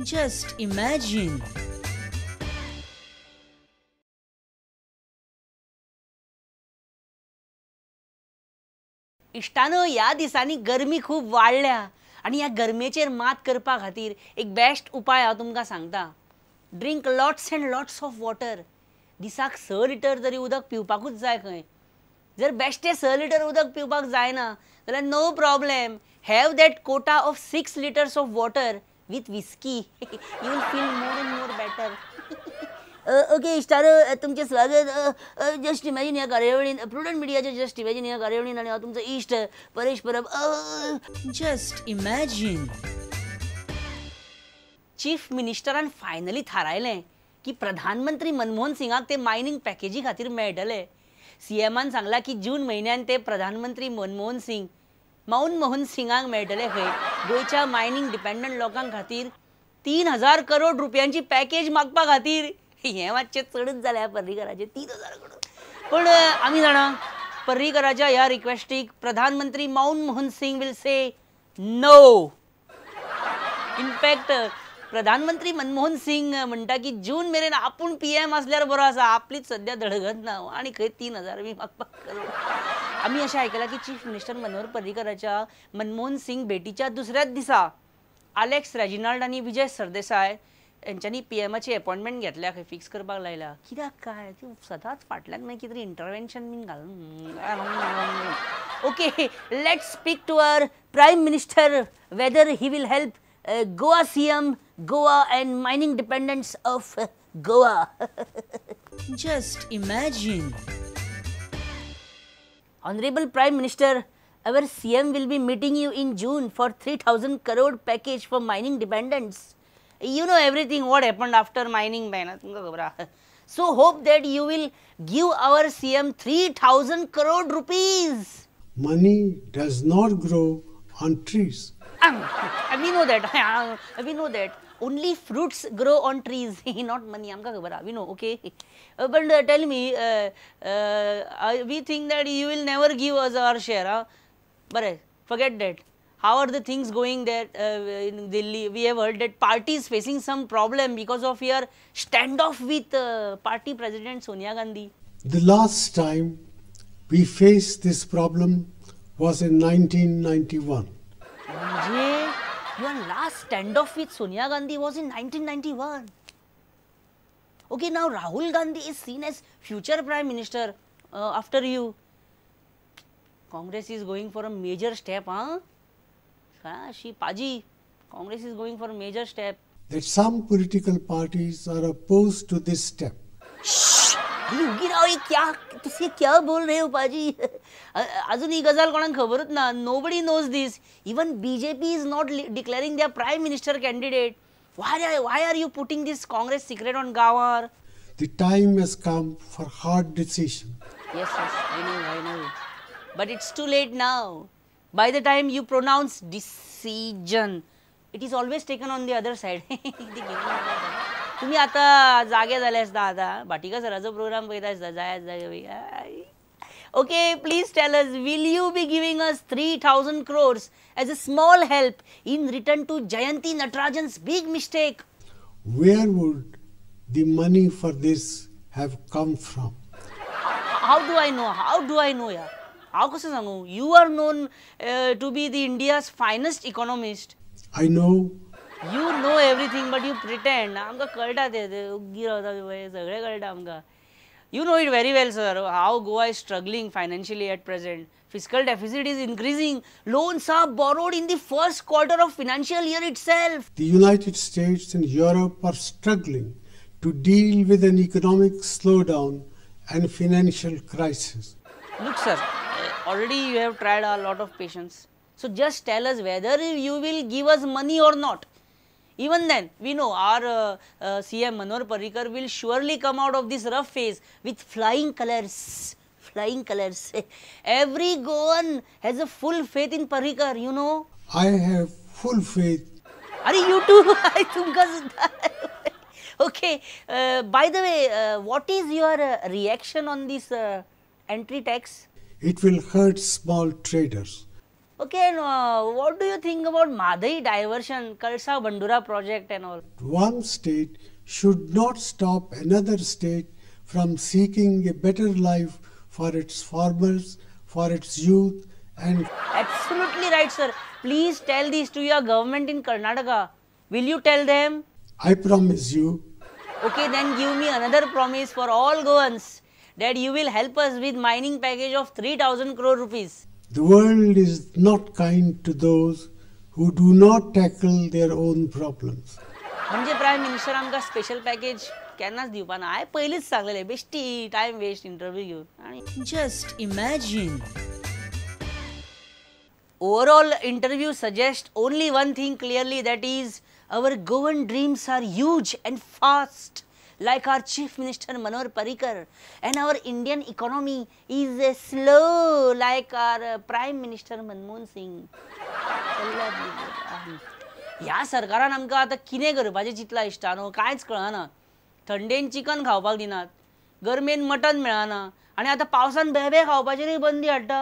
Just imagine. इश्टानो, ह्या दिसांनी गरमी खूब वाडल्या आनी ह्या गरमेचेर मात करपा खातीर एक बेस्ट उपाय हांव तुमकां सांगता. Drink lots and lots of water. दिसाक 6 लिटर तरी उदक पिवपाकूच जाय खंय. जर बेश्टें 6 लिटर उदक पिवपाक जायना जाल्यार no problem, have that quota of 6 litres of water with whisky. You will feel more and more better. Okay इश्टानो, तुमचें स्वागत जस्ट इमॅजीन ह्या कार्यावळीन, प्रुडंट मिडियाच्या जस्ट इमॅजीन ह्या कार्यावळीन, आनी हांव तुमचो इश्ट Paresh Parab. Just imagine. Chief मिनिस्टरान finally थारायलें की प्रधानमंत्री मनमोहन सिंगाक ते मायनींग पॅकेजी खातीर मेळटले. सीएमान सांगलां की जून म्हयन्यान ते प्रधानमंत्री मनमोहन सिंग मनमोहन सिंगाक मेळटले खंय गोंयच्या मायनींग डिपेंडंट लोकां खातीर 3,000 करोड रुपयांची पॅकेज मागपा खातीर. हें मातशें चडच जालें पर्रीकराचें, 3,000 करोड. पूण आमी जाणा पर्रीकराच्या ह्या रिक्वेस्टीक प्रधानमंत्री Manmohan Singh will say no. In fact प्रधानमंत्री मनमोहन सिंग म्हणटा की जून मेरेन आपूण पीएम आसल्यार बरो आसा, आपलीच सद्या धडगत ना आनी खंय 3,000 बी मागपाक करोड. आमी अशें आयकलां की चीफ मिनिस्टर मनोहर पर्रीकराच्या मनमोहन सिंग भेटीच्या दुसऱ्याच दिसा आलेक्स रेजिनाल्ड आनी विजय सरदेसाय हेंच्यांनी पीएमाची अपॉयंटमेंट घेतल्या खंय, फिक्स करपाक लायला. कित्याक काय ती सदांच फाटल्यान मागीर कितें इंटरवेन्शन बीन घालून. Okay, let's speak to our prime minister whether he will help Goa CM, Goa and mining dependents of Goa. Just imagine. Honorable Prime Minister, our CM will be meeting you in June for 3,000 crore package for mining dependents. You know everything what happened after mining ban. So hope that you will give our CM 3,000 crore rupees. Money does not grow on trees. We know that. We know that. Only fruits grow on trees, not money. आमकां खबर आहा. We know, okay. But tell me, we think that you will never give us our share. Huh? But forget that. How are the things going there in Delhi? We have heard that party is facing some problem because of your standoff with party president Sonia Gandhi. The last time we faced this problem was in 1991. Your last standoff with Sonia Gandhi was in 1991. Okay, now Rahul Gandhi is seen as future Prime Minister after you. Congress is going for a major step, huh? She Paji, Congress is going for a major step. That some political parties are opposed to this step. Shh! क्या तुसी क्या बोल रहे हो पाजी? अजून ही गजाल कोणाक खबरूच ना. Nobody knows this. Even BJP is not declaring their prime minister candidate. Why are you putting this Congress secret on गांवार? The time has come for hard decision. Yes, yes, I know, I know. But it's too late now. By the time you pronounce decision, it is always taken on the other side. तुम्ही आता जागे जाले आसता, आतां Bhatikar सराचो programme पळयता आसता, जायात जागे. Okay, please tell us, will you be giving us 3,000 crores as a small help in return to Jayanti Natarajan's big mistake? Where would the money for this have come from? How do I know? How do I know, yaar? हांव कशें सांगू? You are known to be the India's finest economist. I know. You know everything, but you pretend. आमकां कळटा तें, उग्गी रावता पळय, सगळें कळटा आमकां. You know it very well, sir, how Goa is struggling financially at present. Fiscal deficit is increasing. Loans are borrowed in the first quarter of financial year itself. The United States and Europe are struggling to deal with an economic slowdown and financial crisis. Look, sir, already you have tried a lot of patience. So just tell us whether you will give us money or not. Even then, we know our CM Manohar Parrikar will surely come out of this rough phase with flying colors. Flying colors. Every Goan has a full faith in Parrikar, you know. I have full faith. Are you too? Okay. By the way, what is your reaction on this entry tax? It will hurt small traders. Okay, and what do you think about Mhadei diversion, Kalasa Bandura project and all? One state should not stop another state from seeking a better life for its farmers, for its youth and... Absolutely right, sir. Please tell this to your government in Karnataka. Will you tell them? I promise you. Okay, then give me another promise for all Goans that you will help us with mining package of 3,000 crore rupees. The world is not kind to those who do not tackle their own problems. म्हणजे prime minister आमकां special package केन्नाच दिवपा ना. हांवें पयलींच सांगलेलें, बेश्टी time waste interview घेवन. आनी Just imagine. Overall interview suggests only one thing clearly, that is our Goan dreams are huge and fast, like our Chief Minister Manohar Parrikar, and our Indian economy is slow, like our Prime Minister Manmohan Singh. ह्या सरकारान आमकां आतां कितें करपाचें चिंतलां इश्टा न्हू, कांयच कळना. थंडेन चिकन खावपाक दिनात, गरमेन मटन मेळना, आनी आतां पावसान बेबे खावपाचेरूय बंदी हाडटा.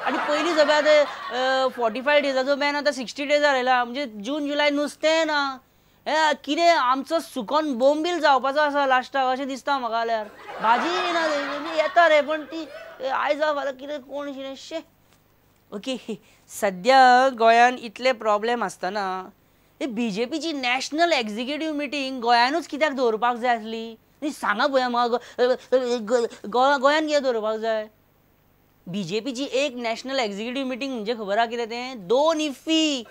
आनी पयलीं सगळें आतां 45 डेजाचो बॅन आतां 60 डेजार आयला, म्हणजे जून जुलय नुस्तें ना. कितें आमचो सुकोन बोंबील जावपाचो आसा लास्टाक अशें दिसता म्हाका. जाल्यार भाजी ना येता रे, पण ती आयज फाल्यां कितें कोण कितें शे. ओके, सद्या गोंयान इतले प्रॉब्लेम आसतना हे बीजेपीची नॅशनल एक्झिक्युटीव मिटींग गोंयानूच कित्याक दवरपाक जाय आसली? सांगा पळया म्हाका, गोंयान कित्याक दवरपाक जाय बीजेपीची एक नॅशनल एक्झिक्युटीव मिटींग? म्हणजे खबर आहा कितें तें? 2 इफ्फी,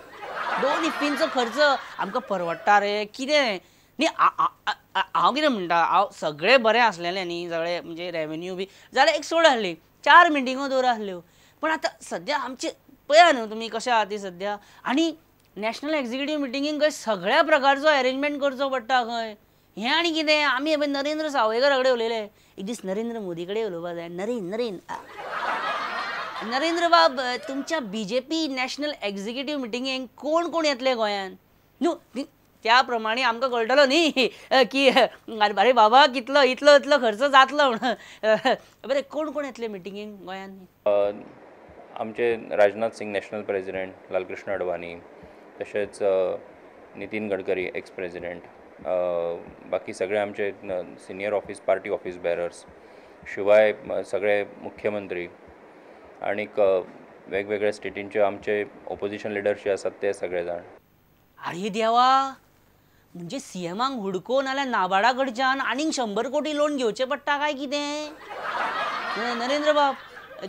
2 इफ्फींचो खर्च आमकां परवडटा रे कितें? न्ही, हांव कितें म्हणटा, हांव सगळें बरें आसलेलें न्ही, सगळें म्हणजे रेवेन्यू बी जाल्यार एक सोड आसली, 4 मिटिंगो दवर आसल्यो. पण आतां सद्या आमचें पळया न्हू तुमी कशें आहा ती सद्या. आनी नॅशनल एक्झिक्युटीव मिटिंगेक खंय सगळ्या प्रकारचो अरेंजमेंट करचो पडटा खंय. हें आनी कितें, आमी नरेंद्र सावयकर कडेन उलयले, एक दीस नरेंद्र मोदी कडेन उलोवपाक जाय. नरेंद्र बाब, तुमच्या बीजेपी नॅशनल एक्झिक्युटीव मिटिंगेक कोण कोण येतले गोंयान? न्हू त्या प्रमाणे आमकां कळटलो न्ही की अरे बाबा कितलो इतलो इतलो खर्च जातलो म्हणून. बरें, कोण कोण येतले मिटिंगेक गोंयान? आमचे राजनाथ सिंग नॅशनल प्रेजिडेंट, लालकृष्ण अडवाणी, तशेंच नितीन गडकरी एक्स प्रेजिडेंट, बाकी सगळे आमचे senior office party office bearers, शिवाय सगळे मुख्यमंत्री आणीक वेगवेगळ्या स्टेटींचे आमचे ओपोजिशन लिडर्स जे आसात ते सगळे जाण. अरे देवा, म्हणजे सीएमाक हुडको नाल्यार नाबार्डा कडच्यान आनीक 100 कोटी लोन घेवचें पडटा काय कितें? नरेंद्र बाब,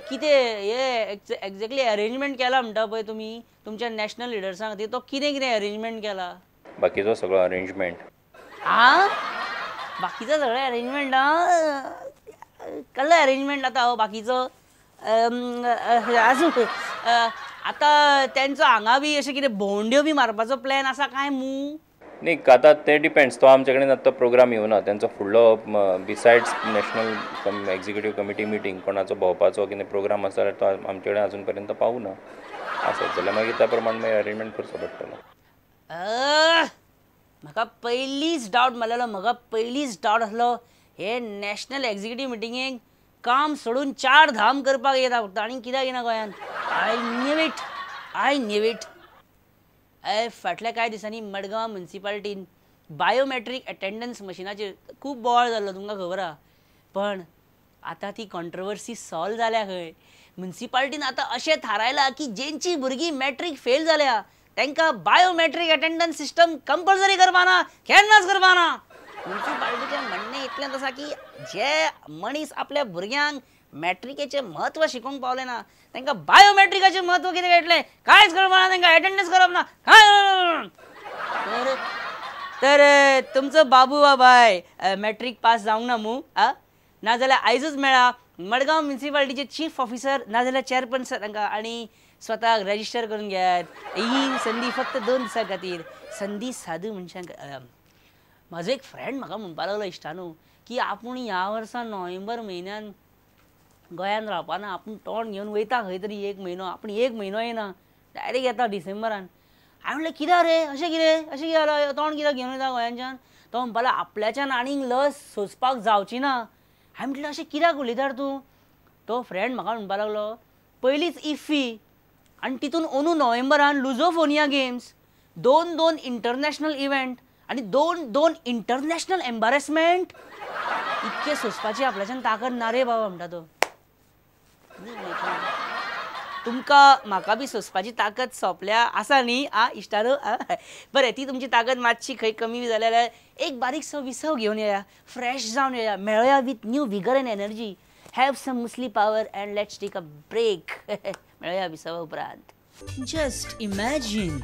कितें हे एक्झॅक्टली अरेंजमेंट केला म्हणटा पळय तुमी तुमच्या नॅशनल लिडर्सां खातीर, तो कितें कितें अरेंजमेंट केला? बाकीचो सगळो अरेंजमेंट आ, बाकीचो सगळो अरेंजमेंट आ, कसलो अरेंजमेंट आतां हो बाकीचो? आसूं, आतां तेंचो हांगा बी अशें कितें भोंवड्यो बी मारपाचो प्लॅन आसा काय मू? न्ही, आतां ते डिपेंड्स, तो आमचे कडेन आतां प्रोग्राम येवना तेंचो फुडलो besides national executive committee meeting कोणाचो भोंवपाचो कितें प्रोग्राम आसा जाल्यार तो आमचे कडेन आजून पर्यंत पावना. आसत जाल्यार मागीर त्या प्रमाण मागीर अरेंजमेंट करचो पडटलो. म्हाका पयलींच डावट मारलेलो, म्हाका पयलींच डावट आसलो हे नॅशनल एक्झिक्युटीव मिटिंगेक काम सोडून 4 धाम करपाक येता फक्त, आनी कित्याक येना गोंयान? I knew it, I knew it. फाटल्या कांय दिसांनी मडगांव म्युनिसिपालिटीन बायोमॅट्रीक अटेंडन्स मशिनाचेर खूब बोवाळ जाल्लो, तुमकां खबर आहा. पण आतां ती कॉन्ट्रोवर्सी सॉल्व जाल्या खंय. म्युनिसिपालिटीन आतां अशें थारायलां की जेंची भुरगीं मॅट्रीक फेल जाल्या तांकां बायोमॅट्रीक अटेंडन्स सिस्टम कंपल्सरी करपाना, केन्नाच करपाना. म्युनिसिपालिटीचें म्हणणें इतलेंच आसा की जे मनीस आपल्या भुरग्यांक मॅट्रिकेचें म्हत्व शिकोवंक पावले ना तांकां बायोमॅट्रिकाचें म्हत्व कितें कळटलें? कांयच कळपाना तांकां, अटेंडन्स करप ना. तर तुमचो बाबू वा बाय मॅट्रीक पास जावंक ना मू? आ, नाजाल्यार आयजूच मेळा मडगांव म्युनिसिपालिटीचे चीफ ऑफिसर नाजाल्यार चेअरपर्सन तांकां आनी स्वताक रजिस्टर करून घेयात. ही संदी फक्त 2 दिसां खातीर, संदी साधू मनशांक. म्हाजो एक फ्रेंड म्हाका म्हणपाक लागलो इश्टानू की आपूण ह्या वर्सा नोव्हेंबर म्हयन्यान गोंयान रावपाना, आपूण तोंड घेवन वयता खंय तरी 1 म्हयनो, आपूण 1 म्हयनो येना, डायरेक्ट येता डिसेंबरान. हांवें म्हणलें कित्याक रे, अशें कितें, अशें कितें जालां, तोंड कित्याक घेवन वयता गोंयांच्यान? तो म्हणपाक लागलो आपल्याच्यान आनीक लस सोंसपाक जावची ना. हांवें म्हटलें अशें कित्याक उलयता तूं? तो फ्रेंड म्हाका म्हणपाक लागलो पयलींच इफ्फी आनी तितून अंदू नोव्हेंबरान लुझोफोनिया गेम्स, दोन दोन इंटरनॅशनल इव्हेंट आनी दोन दोन इंटरनॅशनल एम्बारेसमेंट. इतकें सोंसपाची आपल्याच्यान ताकद ना रे बाबा म्हणटा तो. तुमकां म्हाका बी सोंसपाची ताकद सोंपल्या आसा न्ही आ इश्टारो? बरें, ती तुमची ताकद मातशी खंय कमी बी जाल्या जाल्यार एक बारीकसो विसव घेवन येया, फ्रेश जावन येया, मेळया with new vigour and energy. Have some musli power and let's take a break. मेळया विसवा उपरांत. Just imagine.